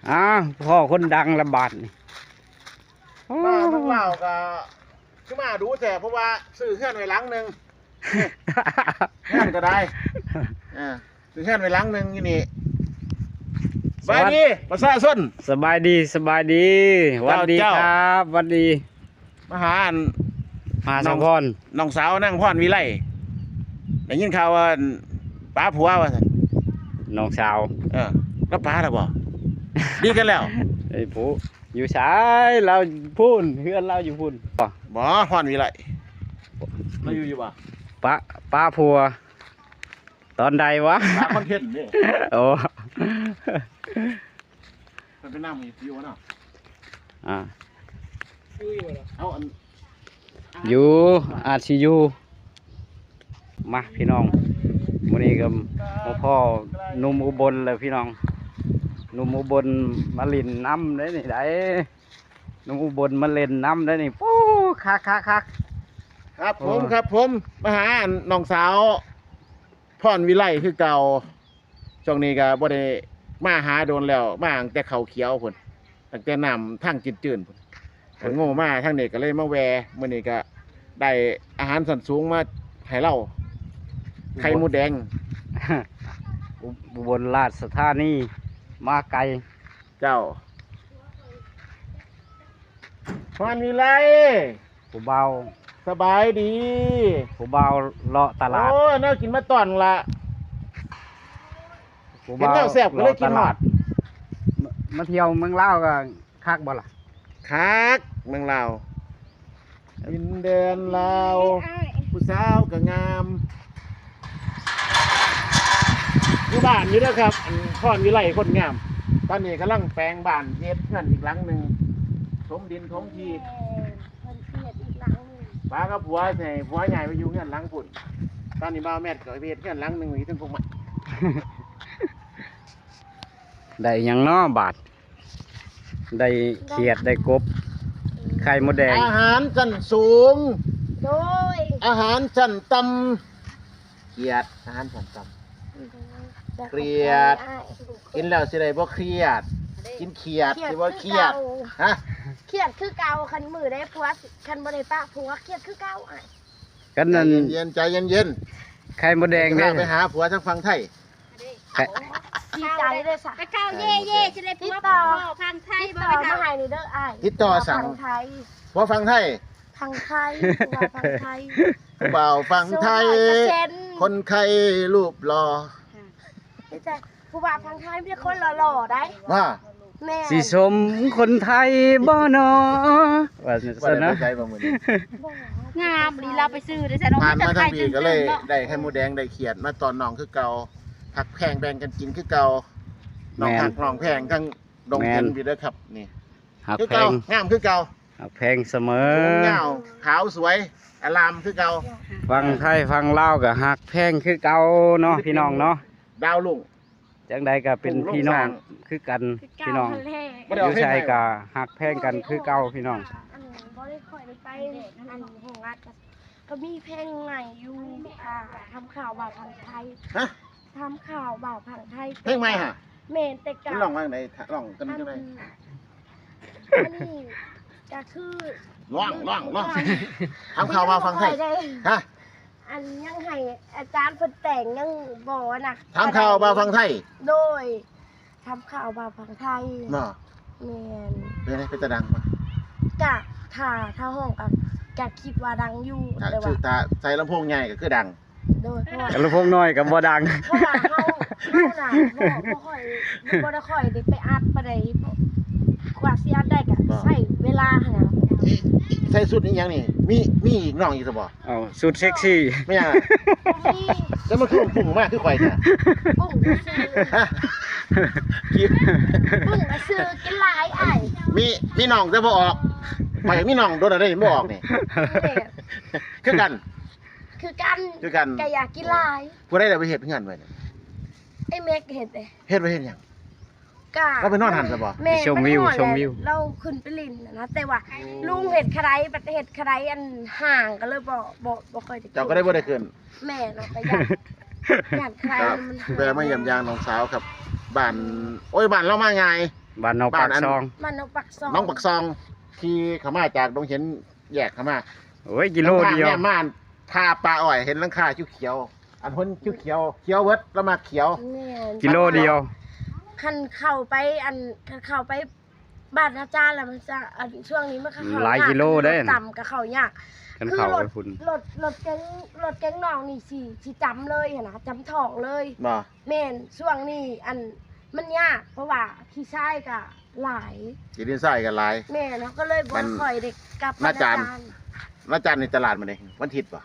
ອ້າວ ພໍ້ຄົນດັງລະບາດນີ້. ໂອ້ ມາເມືອງລາວກໍຄືມາດູແທ້ ເພາະວ່າຊື້ເຮືອນໄວ້ຫຼັງໜຶ່ງ ເຮືອນກໍໄດ້ ເອີ ເຮືອນໄວ້ຫຼັງໜຶ່ງຢູ່ນີ້. ສະບາຍດີປະຊາຊົນ. ສະບາຍດີ ສະບາຍດີ. ຫວັດດີ ເຈົ້າ ຄັບ ຫວັດດີ. ມາຫາອັນ ມາຫາ ນ້ອງ ສາວພອນ ນ້ອງສາວນາງພອນວິໄລ ໄດ້ຍິນຂ່າວວ່າ ອັນ ປາຜົວວ່າຊັ້ນ. ນ້ອງສາວ ເອີ ລາວປາແລ້ວບໍ່? ດີກັນແລ້ວ? ເອີຍ ຜູ້ ຢູ່ໃສ? ລາວພຸ້ນ ເຮືອນລາວຢູ່ພຸ້ນ. ບໍ່ ພອນວິໄລ ລາວຢູ່ ຢູ່ບໍ່? ປະ ປະຜົວ ຕອນໃດວະ? ຫາຄອນເທັນເດ້. ໂອ້ ມັນເປັນນຳຢູ່ເນາະ. ອ່າ ເອົາອັນ ຢູ່ ອາດຊິຢູ່. ມາພີ່ນ້ອງ ມື້ນີ້ກໍມາພໍ້ໜຸ່ມອຸບົນແລ້ວພີ່ນ້ອງ. ໜຸ່ມອຸບົນມາຫຼິ້ນນຳໄດ໋ນີ້ໄດ໋. ໜຸ່ມອຸບົນມາຫຼິ້ນນຳໄດ໋ນີ້. ໂອ້ ຄັກໆໆ ຄັບຜົມ ໂອ້ ຄັບຜົມ. ມາຫາອັນ ນ້ອງສາວພອນວິໄລຄືເກົ່າ. ຊ່ວງນີ້ກໍບໍ່ໄດ້ມາຫາດົນແລ້ວ ມາຕັ້ງແຕ່ເຂົາຂຽວພຸ້ນ ຕັ້ງແຕ່ນ້ຳທາງຈືນໆ ພຸ້ນ. ໂອ້ຍ ກໍໂງ່ມາທາງນີ້ກໍເລີຍມາແວ່. ມື້ນີ້ກໍໄດ້ອາຫານຊັ້ນສູງມາໃຫ້ລາວ ໄຂ່ມົດແດງ. ອຸ ອຸບົນລາຊະທານີ ມາໄກ. ເຈົ້າ ພອນວິໄລ ຜູ້ບ່າວ ສະບາຍດີ. ຜູ້ບ່າວເລາະຕະຫຼາດ. ໂອ້ຍ ແນວກິນມາຕ້ອນລະ. ຜູ້ບ່າວ ເຫັນແລ້ວແຊບກໍເລີຍກິນຮອດ. ມາ ມາທ່ຽວເມືອງລາວກໍຄັກບໍ່ລະ? ຄັກ ເມືອງລາວ ດິນແດນລາວ ຜູ້ສາວກໍງາມ. ຢູ່ບ້ານຢູ່ເດີຄັບ ອັນ ພອນວິໄລຄົນງາມ. ຕອນນີ້ກຳລັງແປງບ້ານ ເຮັດເຮືອນອີກຫຼັງໜຶ່ງ ຖົມດິນຖົມທີ່. ເພິ່ນຊິເຮັດອີກຫຼັງໜຶ່ງ. ປາກັບຜົວໃຫ້ຜົວຍ້າຍໄປຢູ່ເຮືອນຫຼັງພຸ້ນ. ຕອນນີ້ບ່າວແມັດກໍໄປເຮັດເຮືອນຫຼັງໜຶ່ງຢູ່ເທິງກົກໄມ້. ໄດ້ຫຍັງເນາະບາດ? ໄດ້ຂຽດ ໄດ້ກົບ ໄຂ່ມົດແດງ. ອາຫານຊັ້ນສູງ ໂດຍ ອາຫານຊັ້ນຕ່ຳ. ຂຽດ ອາຫານຊັ້ນຕ່ຳ ຂຽດ ກິນແລ້ວຊິໄດ້ບໍ່ຄຽດ? ກິນຂຽດຊິບໍ່ຄຽດ? ຮະ ຄຽດຄືເກົ່າ. ຄັນມື້ໃດຜົວ ຄັນບໍ່ໄດ້ປະຜົວ ຄຽດຄືເກົ່າອ້າຍ. ກັນນັ້ນ ໃຈເຢັນໆ ໃຈເຢັນໆ ໄຂ່ມົດແດງເດ້. ໄປຫາຜົວທາງຝັ່ງໄທ. ດີໃຈເດ້ຊະ ໄປເຂົ້າເຢໆ ຊິໄດ້ຜົວຝັ່ງໄທ. ຕິດຕໍ່ມາໃຫ້ນີ້ເດີອ້າຍ. ຕິດຕໍ່ສັງ? ຜົວຝັ່ງໄທ ຝັ່ງໄທ ຜົວຝັ່ງໄທ ຜູ້ບ່າວຝັ່ງໄທ ຄົນໄທຮູບຫຼໍ່. ມີແຕ່ຜູ້ບ່າວຝັ່ງໄທມີແຕ່ຄົນຫຼໍ່ໆໄດ໋. ວ່າ ແມ່ນ ຊິຊົມຄົນໄທບໍ່ນໍ ວ່າຊັ້ນເນາະ. ງາມອີ່ຫຼີ ລາວໄປຊື້ໄດ້ຊັ້ນເນາະ. ຜ່ານມາທາງພີ້ກໍເລີຍໄດ້ໄຂ່ມົດແດງ ໄດ້ຂຽດມາຕ້ອນນ້ອງຄືເກົ່າ. ຮັກແພງແບ່ງກັນກິນຄືເກົ່າ. ນ້ອງຮັກນ້ອງແພງທັງດົງເຫັນຢູ່ເດີຄັບ. ນີ້ ຮັກແພງ ງາມຄືເກົ່າ ຮັກແພງສະເໝີ. ຍາວຂາວສວຍອາລາມຄືເກົ່າ. ຝັ່ງໄທຝັ່ງລາວກໍຮັກແພງຄືເກົ່າເນາະ ພີ່ນ້ອງເນາະ. ດາວລຸ້ງ ຈັ່ງໃດກໍເປັນພີ່ນ້ອງຄືກັນ ພີ່ນ້ອງ ຢູ່ໃສກໍຮັກແພງກັນຄືເກົ່າ ພີ່ນ້ອງ. ອັນ ບໍ່ໄດ້ຄ່ອຍໄດ້ໄປ ອັນ ໂຮງງານ ກໍ ກໍມີແພງໃໝ່ຢູ່ ອ່າ ທຳຂ່າວບ່າວຝັ່ງໄທ. ຮະ ທຳຂ່າວບ່າວຝັ່ງໄທ. ເພງໃໝ່ຫະ? ແມ່ນ ແຕ່ກໍ ມັນຮ້ອງວ່າຈັ່ງໃດ? ຮ້ອງກັນຈັ່ງໃດ? ອັນ ອັນນີ້ກໍຄື ຮ້ອງ ຮ້ອງ ຮ້ອງ ທຳຂ່າວບ່າວຝັ່ງໄທ. ຮະ ອັນຍັງໃຫ້ອາຈານເພິ່ນແຕ່ງຍັງບໍ່ນະ. ທຳຂ່າວບ່າວຝັ່ງໄທ. ໂດຍ ທຳຂ່າວບ່າວຝັ່ງໄທ. ບໍ່ ແມ່ນ. ເປັນໃດ ເປັນຕາດັງບໍ່? ກະ ຖ້າ ຖ້າຮ້ອງກະ ກະຄິດວ່າດັງຢູ່ ຖ້າ ແຕ່ວ່າ ຖ້າໃສ່ລຳໂພງໃຫຍ່ກໍຄືດັງ. ໂດຍ ເພາະວ່າ ລຳໂພງນ້ອຍກໍບໍ່ດັງ ເພາະວ່າເຮົາ ເຮົານະ ບໍ່ ບໍ່ຄ່ອຍ ບໍ່ໄດ້ຄ່ອຍໄດ້ໄປອັດປານໃດ ກວ່າຊິອັດໄດ້ກໍ ບໍ່ ໃຊ້ເວລາຫັ້ນນະ. ອີ ອີ ໃສ່ຊຸດອີ່ຫຍັງນີ້? ມີ ມີອີກນ້ອງອີກຊະບໍ່? ເອົາ ຊຸດເຊັກຊີ ແມ່ນຫຍັງ? ບໍ່ມີ. ແລ້ວມັນຄືປຸ້ງມາຄືຂ້ອຍແທ້? ປຸ້ງຊື່ໆ ຮະ? ປຸ້ງຊື່ໆ ກິນຫຼາຍອ້າຍ. ມີ ມີນ້ອງແຕ່ບໍ່ອອກ. ຂ້ອຍມີນ້ອງດົນແລ້ວເດ້ ບໍ່ອອກນີ້. ແມ່ນ. ຄືກັນ ຄືກັນ ຄືກັນ ກໍຢາກກິນຫຼາຍ. ຜູ້ໃດລະໄປເຮັດເຮືອນໄວ້ນີ້? ໄອ້ແມັກເຮັດເດ້. ເຮັດໄວ້ເຮັດຫຍັງ? ກະ ລາວໄປນອນຫັ້ນຊະບໍ່? ແມ່ນ ໄປຊົມວິວ ໄປນອນ ຊົມວິວ ແລ້ວຂຶ້ນໄປຫຼິ້ນນະ. ແຕ່ວ່າ ໂອ້ ລຸງເຮັດຂະໄດ ບັດເຮັດຂະໄດອັນຫ່າງ ກໍເລີຍບໍ່ ບໍ່ ບໍ່ຄ່ອຍໄດ້ຂຶ້ນ. ເຈົ້າກໍເລີຍບໍ່ໄດ້ຂຶ້ນ. ແມ່ນ ເຮົາກໍຢ້ານ ຢ້ານຂະໄດມັນຫ່າງ. ແວ່ມາຢ້ຽມຢາມນ້ອງສາວຄັບ. ບ້ານ ໂອ້ຍ ບ້ານລາວມາງ່າຍ. ບ້ານໜອງປາກຊ່ອງ ບ້ານໜອງປາກຊ່ອງ ໜອງປາກຊ່ອງ ຂີ່ເຂົ້າມາຈາກດົງເຫັນ ແຍກເຂົ້າມາ ໂອ້ຍ ກິໂລດຽວ ແນມມາ ຖ້າປ່າອ້ອຍ ເຫັນຫຼັງຄາຂຽວໆ ອັນເຫັນຂຽວໆ ຂຽວເບິດ ລະມັກຂຽວ ແມ່ນ ກິໂລດຽວ ຄັນເຂົ້າໄປ ອັນ ຄັນເຂົ້າໄປ ບ້ານອາຈານລະ ມັນຈະ ອັນ ຊ່ວງນີ້ມັນກະເຂົ້າ ຫຼາຍກິໂລເດ້ ຕຳກະເຂົ້າຍາກ ຄັນເຂົ້າໄປພຸ້ນ ລົດ ລົດເກັງ ລົດເກັງນ້ອງນີ້ຊິ ຊິຈຳເລີຍຫັ້ນນະ ຈຳທ້ອງເລີຍ ບໍ່ ແມ່ນ ຊ່ວງນີ້ ອັນ ມັນຍາກ ເພາະວ່າຂີ້ຊາຍກະຫຼາຍ ຂີ້ດິນຊາຍກະຫຼາຍ ແມ່ນ ເຮົາກະເລີຍບໍ່ຄ່ອຍໄດ້ກັບ ນາຈານ ນາຈານນີ້ຕະຫຼາດມື້ໃດ ວັນທິດບໍ່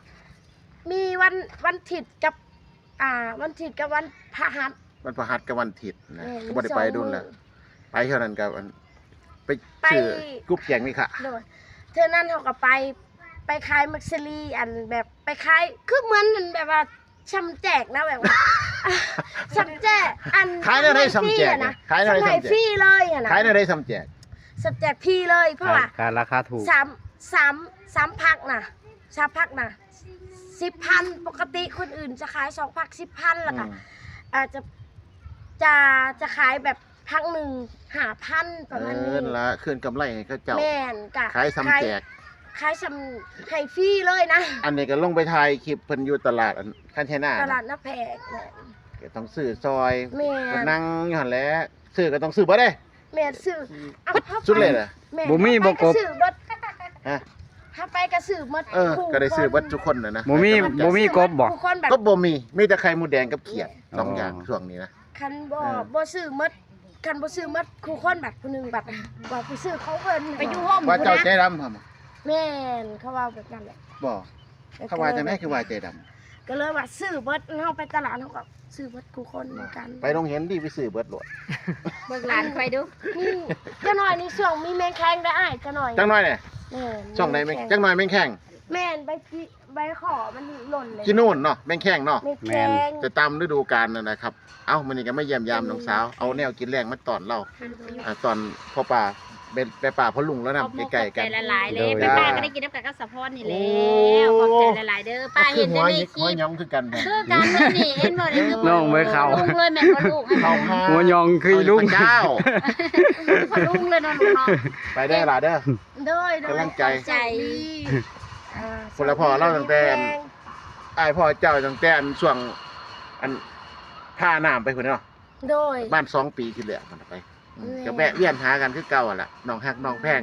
ມີວັນ ວັນທິດກັບ ອ່າ ວັນທິດກັບວັນພະຫັດ ວັນພະຫັດກັບວັນທິດນະ ແມ່ນ ກະບໍ່ໄດ້ໄປດົນແລ້ວ ສອງມື້ ໄປເທື່ອນັ້ນກະ ອັນ ໄປ ໄປ ຊື້ກຸບແກງມີຄະ ໂດຍ ເທື່ອນັ້ນເຮົາກະໄປ ໄປຂາຍໝາກສາລີ ອັນ ແບບໄປຂາຍ ຄືເໝືອນ ອັນ ແບບວ່າ ຊ່ຳແຈກນະ ແບບວ່າ ຊ່ຳແຈກ ອັນ ຂາຍແນວໃດ ຊ່ຳແຈກນະ ຂາຍແນວໃດ ຊ່ຳແຈກ ໃຫ້ຟຣີເລີຍຫັ້ນນະ ຂາຍແນວໃດ ຊ່ຳແຈກ ຊ່ຳແຈກຟຣີເລີຍ ເພາະວ່າ ຂາຍລາຄາຖືກ ສາມ ສາມ ສາມພັກນະ ສາມພັກນະ ສິບພັນ ປົກກະຕິຄົນອື່ນຈະຂາຍສອງພັກສິບພັນ ລະກະ ອືມ ອາດຈະ ຈະ ຈະຂາຍແບບພັກໜຶ່ງຫ້າພັນ ປະມານນີ້ ເອີ ລະຄືນກຳໄລໃຫ້ເຂົາເຈົ້າ ແມ່ນ ກະຂາຍຊ່ຳແຈກ ຂາຍຊ່ຳ ໃຫ້ຟຣີເລີຍນະ ອັນນີ້ກະລົງໄປຖ່າຍຄລິບເພິ່ນຢູ່ຕະຫຼາດ ອັນ ຄັນໄທນາ ຕະຫຼາດນາແພກ ແມ່ນ ກະຕ້ອງຊື້ຊ່ອຍ ແມ່ນ ກະນັ່ງຢູ່ຫັ້ນແຫຼະ ຊື້ກະຕ້ອງຊື້ເບິດເດ້ ແມ່ນ ຊື້ ເອົາ ສຸດເລີຍນະ ແມ່ນ ບໍ່ມີບໍ່ກົບ ຊື້ເບິດ ຮະ ເຮົາໄປກະຊື້ເບິດ ເອີ ກະໄດ້ຊື້ເບິດທຸກຄົນນະ ບໍ່ມີ ບໍ່ມີກົບບໍ່ ທຸກຄົນແບບ ກົບບໍ່ມີ ມີແຕ່ໄຂ່ມົດແດງກັບຂຽດ ສອງຢ່າງ ຊ່ວງນີ້ນະ ຄັນບໍ່ ເອີ ບໍ່ຊື້ເບິດ ຄັນບໍ່ຊື້ເບິດຄູ່ຄົນ ບັດຜູ້ໜຶ່ງບັດ ວ່າໄປຊື້ຂອງເພິ່ນ ໄປຢູ່ໂຮມ ວ່າເຈົ້າໃຈດຳຫັ້ນ ແມ່ນ ເຂົາເວົ້າແບບນັ້ນແຫຼະ ບໍ່ ເຂົາວ່າຈັ່ງໃດ ຄືວ່າໃຈດຳ ກະເລີຍວ່າຊື້ເບິດ ເຮົາໄປຕະຫຼາດເຮົາກະຊື້ເບິດຄູ່ຄົນນຳກັນ ໄປໂຮງຮຽນຕິ ໄປຊື້ເບິດໂລດ ເບິ່ງຫຼານຂ້ອຍດູ ນີ້ ຈັກໜ້ອຍນີ້ ຊ່ວງມີແມງແຄງໄດ້ອ້າຍ ຈັກໜ້ອຍ ຈັກໜ້ອຍນີ້ ແມ່ນ ຊ່ວງໃດ ແມງແຄງ ຈັກໜ້ອຍແມງແຄງ ແມ່ນ ໃບ ໃບຂໍມັນຫຼົ່ນເລີຍ ກິນນູນເນາະ ແມງແຄງເນາະ ແມ່ນ ແຕ່ຕາມລະດູການນັ້ນນະຄັບ ເອົ້າ ມື້ນີ້ກະມາຢ້ຽມຢາມນ້ອງສາວ ເອົາແນວກິນແລງມາຕ້ອນລາວ ອ່າ ຕ້ອນພໍ່ປ້າ ແມ່ປ້າພໍ່ລຸງລາວນຳ ຂອບໃຈຫຼາຍໆເດ້ ໂດຍ ແມ່ປ້າກະໄດ້ກິນນຳກັນກັບສາວພອນນີ້ແຫຼະ ໂອ້ ຂອບໃຈຫຼາຍໆເດີ ປ້າເຫັນແຕ່ໃນຄລິບ ຫົວຫຍອງຄືກັນ ຄືກັນເລີຍນີ້ ເຫັນບໍ່ນີ້ ຄືນ້ອງເລີຍ ເຂົ້າລຸງເລີຍ ແມ່ນບໍ່ລູກ ເຂົ້າ ຫົວຫຍອງຄືລຸງ ເຈົ້າ ລຸງເລີຍເນາະ ໄປເດີຫຼ້າເດີ ໂດຍ ໂດຍ ກຳລັງໃຈ ຂອບໃຈ ອ່າ ພຸ້ນລະ ພໍ່ລາວຕັ້ງແຕ່ ອ້າຍພໍ່ເຈົ້າຕັ້ງແຕ່ອັນຊ່ວງອັນທ່ານ້ຳໄປພຸ້ນເນາະ ໂດຍ ປະມານສອງປີທີ່ແລ້ວພຸ້ນລະໄປ ອືມ ແມ່ນ ກະແວະວຽນຫາກັນຄືເກົ່າຫັ້ນລະ ນ້ອງຮັກນ້ອງແພງ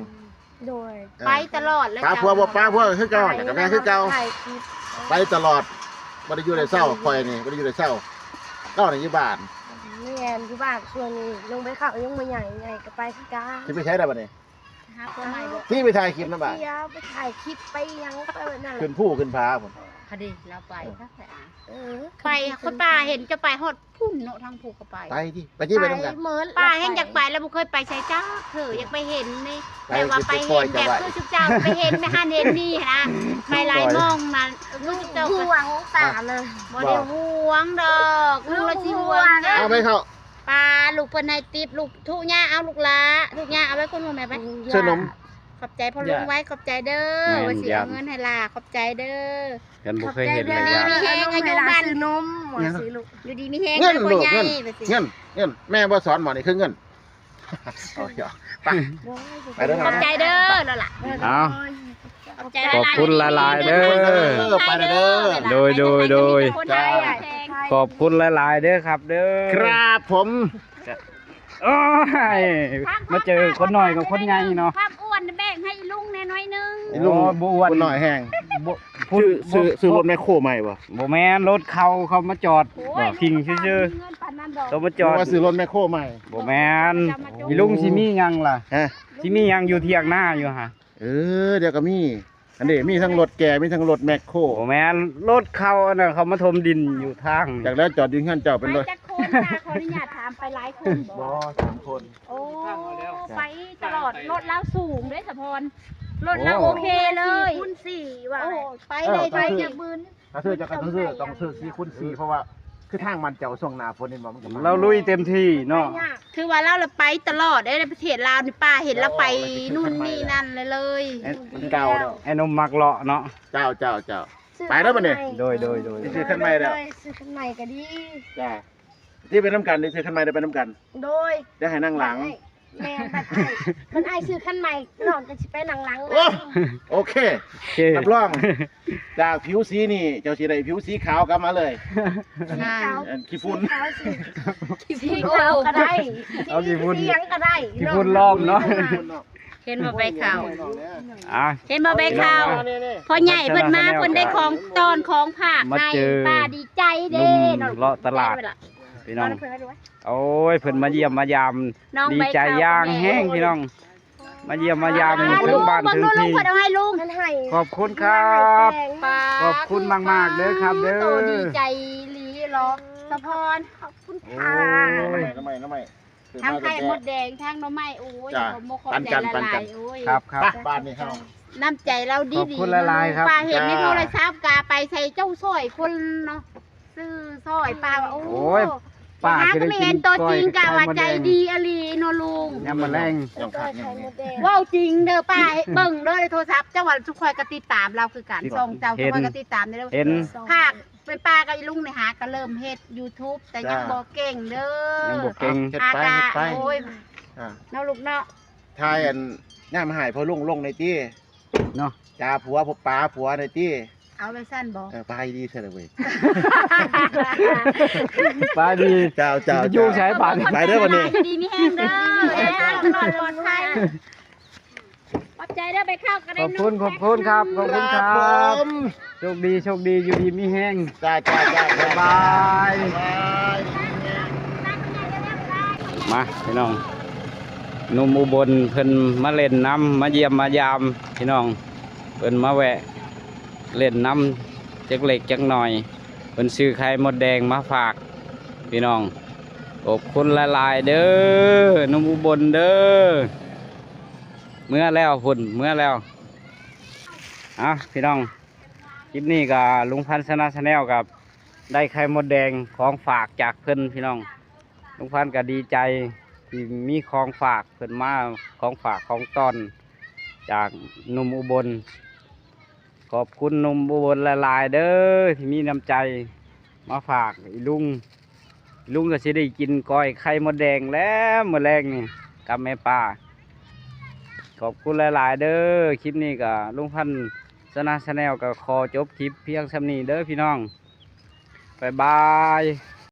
ໂດຍ ເອີ ໄປຕະຫຼອດແລ້ວ ປາຜົວບໍ່ປາຜົວກະຄືເກົ່າຫັ້ນລະ ກະແວະຄືເກົ່າ ໄປຕະຫຼອດ ບໍ່ໄດ້ຢູ່ໄດ້ເຊົາ ຂ້ອຍນີ້ບໍ່ໄດ້ຢູ່ໄດ້ເຊົາ ເຈົ້ານີ້ຢູ່ບ້ານ ແມ່ນ ຢູ່ບ້ານ ຊ່ວງນີ້ລົງໄປເຂົ້າຍັງບໍ່ໃຫຍ່ ໃຫຍ່ກະໄປຄືກັນ ຊິໄປໃສລະບັດນີ້ ຫາຜົວໃໝ່ບໍ່ ຊິໄປຖ່າຍຄລິບນຳບ້ານ ຊິໄປຖ່າຍຄລິບໄປຫຍັງໄປແບບນັ້ນ ຂຶ້ນພູຂຶ້ນຜາພຸ້ນ ພະດີລາວໄປ ເອີ ໄປ ຄົນປ້າເຫັນຈະໄປຮອດພຸ້ນເນາະ ທາງພູກະໄປ ໄປຕິ ໄປຕິ ໄປນຳກັນ ປ້າແຮງຢາກໄປລະ ບໍ່ເຄີຍໄປໃສຈັກເທື່ອ ຢາກໄປເຫັນນີ້ ແບບວ່າໄປເຫັນແບບຄືຊຸມເຈົ້າໄປເຫັນແມ່ຫັ້ນເຫັນນີ້ຫັ້ນນະ ໄປຫຼາຍໝ່ອງນັ້ນ ຄືຊຸມເຈົ້າຫວງຕານະ ບໍ່ໄດ້ຫວງດອກ ລູກລະຊິຫວງ ເອົາໄປເຂົ້າ ປ້າ ລູກເພິ່ນໃຫ້ຕິບ ລູກທຸຍ່າ ເອົາລູກຫຼ້າ ທຸຍ່າ ເອົາໄວ້ຄົນຫົວແມ່ໄປ ຊື້ນົມ ຂອບໃຈພໍ່ລຸງໄວ້ ຂອບໃຈເດີ ແມ່ນ ວ່າຊິເອົາເງິນໃຫ້ຫຼ້າ ຂອບໃຈເດີ ເພິ່ນບໍ່ເຄີຍເຫັນເລີຍ ຢູ່ດີມີແຮງ ອາຍຸໝັ້ນ ຊື້ນົມ ວ່າຊິລູກ ຢູ່ດີມີແຮງ ເງິນ ເດີພໍ່ໃຫຍ່ ເງິນ ວ່າຊິ ເງິນ ເງິນ ແມ່ບໍ່ສອນໝໍນີ້ຄືເງິນ ເອົາ ໄປ ໄປເດີ ຂອບໃຈເດີ ລະລະ ເອົາ ຂອບໃຈຫຼາຍໆ ຂອບຄຸນຫຼາຍໆເດີ ເອີ ໄປເດີ ໂດຍ ໂດຍ ໂດຍ ຂອບຄຸນຫຼາຍໆເດີຄັບເດີ ຄັບຜົມ ໂອ້ຍ ມາເຈີຄົນນ້ອຍກັບຄົນໃຫຍ່ເນາະ ຄວາມອ້ວນແບ່ງໃຫ້ອີລຸງແດ່ໜ້ອຍໜຶ່ງ ອີລຸງ ໂອ້ຍ ບໍ່ອ້ວນ ຄົນນ້ອຍແຮງ ບໍ່ ຊື້ ຊື້ລົດແມັກໂຄໃໝ່ບໍ່ ບໍ່ແມ່ນ ລົດເຂົາ ເຂົາມາຈອດ ໂອ້ຍ ພິງຊື່ໆ ເຂົາມາຈອດ ຊື້ລົດແມັກໂຄໃໝ່ ບໍ່ແມ່ນ ອີລຸງຊິມີຫຍັງລະ ຮະ ຊິມີຫຍັງຢູ່ຖຽງນາຢູ່ຫະ ເອີ ດຽວກະມີ ອັນນີ້ມີທັງລົດແກ່ ມີທັງລົດແມັກໂຄ ບໍ່ແມ່ນ ລົດເຂົາ ອັນນັ້ນເຂົາມາຖົມດິນຢູ່ທາງ ຈັກແລ້ວ ຈອດຢູ່ເຮືອນເຈົ້າເປັນ ໄປ ລົດ ຈັກຄົນ ຂໍອະນຸຍາດຖາມ ໄປຫຼາຍຄົນບໍ່ ບໍ່ ສາມຄົນ ໂອ້ ໄປຕະຫຼອດ ລົດລາວສູງເດ້ສະພອນ ລົດລາວໂອເຄເລີຍ ໂອ້ ສີ່ຄູນສີ່ວ່າ ໂອ້ ໄປໄດ້ ເອີ ໄປຈັກໝື່ນ ຖ້າຊື້ເຈົ້າກະຕ້ອງຊື້ ຕ້ອງຊື້ສີ່ຄູນສີ່ ເພາະວ່າຄືທາງບ້ານເຈົ້າຊ່ວງໜ້າຝົນເຫັນບໍ່ ມັນກະ ລາວລຸຍເຕັມທີ່ເນາະ ຄືວ່າລາວລະໄປຕະຫຼອດເດ້ ໃນປະເທດລາວນີ້ ປ້າເຫັນລາວໄປ ໂອ້ ນູ່ນນີ້ນັ້ນເລີຍ ເອີ ອ້າຍໜຸ່ມມັກເລາະເນາະ ເຈົ້າ ເຈົ້າ ເຈົ້າ ໄປແລ້ວບັດນີ້ ໂດຍ ໂດຍ ໂດຍ ຊື້ຄັນໃໝ່ແລ້ວ ຊື້ຄັນໃໝ່ກະດີ ຈ້າ ທີ່ໄປນຳກັນ ໄດ້ຊື້ຄັນໃໝ່ໄດ້ໄປນຳກັນ ໂດຍ ໄດ້ໃຫ້ນັ່ງຫຼັງ ແມ່ນ ບັດອ້າຍ ບັດອ້າຍຊື້ຄັນໃໝ່ ນ້ອງກໍຊິໄປນັ່ງຫຼັງ. ໂອ້ ໂອເຄ ໂອເຄ ຮັບຮອງ ຈາກຜິວສີນີ້ ເຈົ້າຊິໄດ້ຜິວສີຂາວກັບມາເລີຍ. ສີຂາວ ອັນ ຂີ້ຝຸ່ນ ສີຂາວ ສີ ຂີ້ຝຸ່ນ ສີຂາວກໍໄດ້ ເອົາຂີ້ຝຸ່ນ ສີຫຍັງກໍໄດ້ ຂີ້ຝຸ່ນລອມເນາະ. ເຫັນບໍ່ໃບເຂົ້າ ອ່າ ເຫັນບໍ່ໃບເຂົ້າ ພໍ່ໃຫຍ່ເພິ່ນມາ ເພິ່ນໄດ້ຂອງຕ້ອນຂອງຝາກໃຫ້ ປ້າດີໃຈເດ້. ໜຸ່ມເລາະຕະຫຼາດ ພີ່ນ້ອງ ໂອ້ຍ ເພິ່ນມາຢ້ຽມມາຢາມ ດີໃຈຢ່າງແຮງພີ່ນ້ອງ ມາຢ້ຽມມາຢາມເຖິງບ້ານເຖິງທີ່. ຂອບຄຸນຄັບ ຂອບຄຸນມາກໆເດີຄັບເດີ. ໂຕດີໃຈອີ່ຫຼີເນາະ ສະພອນ ຂອບຄຸນຄ່ະ. ໂອ້ຍ ທາງໄຂ່ມົດແດງ ທາງໜໍ່ໄມ້ ໂອ້ຍ ຂອບອົກຂອບໃຈຫຼາຍໆ. ໂອ້ຍ ຄັບໆ ບ້ານນີ້ເຮົາ ນ້ຳໃຈລາວດີໆ ຂອບຄຸນຫຼາຍໆຄັບ. ປ້າເຫັນໃນໂທລະສັບກະໄປໃສ່ເຈົ້າຊ່ອຍຄົນເນາະ ຊື້ຊ່ອຍປ້າ. ໂອ້ຍ ປ້າກໍໄດ້ເຫັນຕົວຈິງ ກະວ່າໃຈດີອີ່ຫຼີເນາະລຸງ. ຍາມມື້ແລງ ເວົ້າຈິງເດີປ້າ ເບິ່ງເດີໃນໂທລະສັບ ເຈົ້າວ່າຊຸມຂ້ອຍກໍຕິດຕາມລາວຄືກັນ ຊ່ອງເຈົ້າ ເຫັນ ຂ້ອຍກໍຕິດຕາມເດີ. ເຫັນ ພາກ ໄປປ້າກັບອີ່ລຸງນີ້ຫາກໍເລີ່ມເຮັດຢູທູບ ແຕ່ຍັງບໍ່ເກັ່ງເດີ ຍັງບໍ່ເກັ່ງ. ເຮັດໄປ ເຮັດໄປ ໂອ້ຍ ອ່າ ເນາະລູກເນາະ. ຖ່າຍອັນ ຍາມໃຫ້ພໍ່ລຸງລົງໃນຕິເນາະ ຈາຜົວ ພົບປາຜົວໃນຕິ. ເອົາໄວ້ຊັ້ນບໍ່? ເອີ ໄປດີຊະລະເວີຍ ໄປດີ. ເຈົ້າ ເຈົ້າ ຢູ່ໃສບາດນີ້? ໄປເດີບັດນີ້ ຢູ່ດີມີແຮງເດີ. ເອີ ປອດໄພ. ຂອບໃຈເດີ ໄປເຂົ້າກັນ. ຂອບຄຸນ ຂອບຄຸນຄັບ ຂອບຄຸນຄັບ. ໂຊກດີ ໂຊກດີ ຢູ່ດີມີແຮງ. ຈ້າ ຈ້າ ຈ້າ ບາຍບາຍ. ມາພີ່ນ້ອງ ໜຸ່ມອຸບົນເພິ່ນມາຫຼິ້ນນຳ ມາຢ້ຽມມາຢາມພີ່ນ້ອງ ເພິ່ນມາແວະ ເລ່ນນຳຈັກເລັກຈັກໜ້ອຍ ເພິ່ນຊື້ໄຂ່ມົດແດງມາຝາກພີ່ນ້ອງ. ຂອບຄຸນຫຼາຍໆເດີ ໜຸ່ມອຸບົນເດີ. ເມືອແລ້ວພຸ້ນ ເມືອແລ້ວ. ເອົາ ພີ່ນ້ອງ ຄລິບນີ້ກໍລຸງພັນຊະນະແຊນແນວກໍໄດ້ໄຂ່ມົດແດງຂອງຝາກຈາກເພິ່ນພີ່ນ້ອງ. ລຸງພັນກໍດີໃຈທີ່ມີຂອງຝາກເພິ່ນມາ ຂອງຝາກຂອງຕ້ອນຈາກໜຸ່ມອຸບົນ. ຂອບຄຸນໜຸ່ມອຸບົນຫຼາຍໆເດີ ທີ່ມີນ້ຳໃຈມາຝາກອີ່ລຸງ. ລຸງກໍຊິໄດ້ກິນກ້ອຍໄຂ່ມົດແດງແລ້ວມື້ແລງນີ້ກັບແມ່ປ້າ. ຂອບຄຸນຫຼາຍໆເດີ. ຄລິບນີ້ກໍລຸງພັນຊະນະແຊນແນວກໍຂໍຈົບຄລິບພຽງສ່ຳນີ້ເດີພີ່ນ້ອງ. ບາຍບາຍ.